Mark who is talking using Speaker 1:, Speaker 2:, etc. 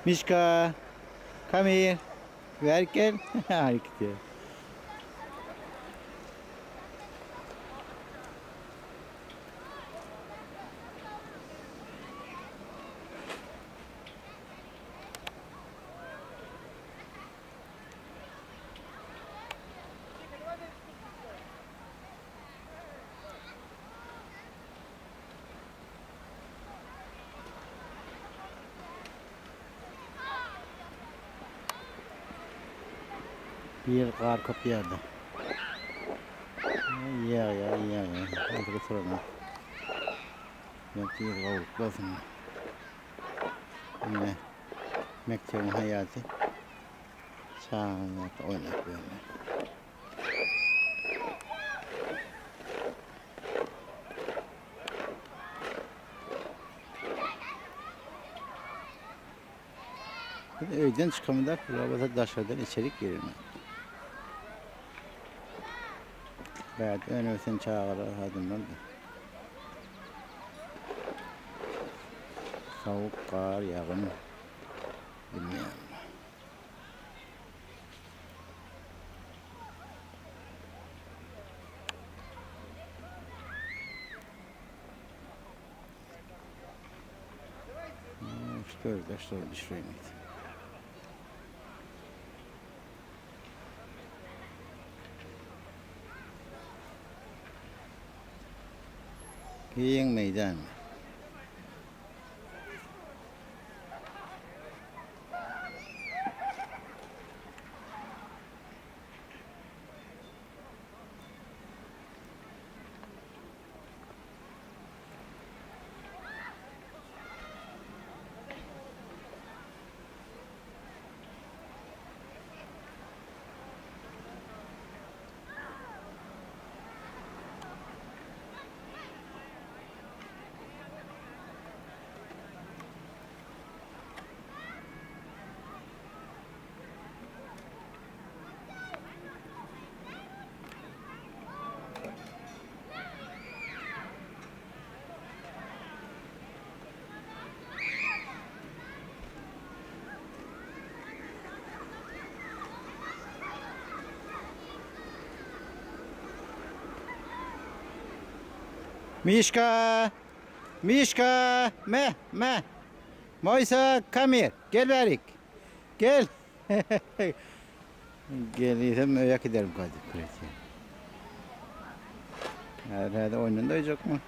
Speaker 1: Mişka, come here. Bärik gel. Aý gitýär. Bir ýyl gar köp ýagdy. Ýagýar, ýagýar. Indi gutaranok. Belki ýyl gowulyk bolsun. Ine, mekdebiň haýaty. Çagalar oýnap ýörler. Biz öýden çykamyzda robota daşardan içerik girme. Bärde öne ösen çagalar adamlar da. Sowuk, gar, ýagyn bilmeýän. Üç dört beş doğru düşüreyim. Giň meýdan. Mişka! Mişka! Me, me! Moýsa, come here. Gel bärik. Gel. Gel diýsem öýe giderim gaýdyp. Häzir häzir oýnunda oýjakmy?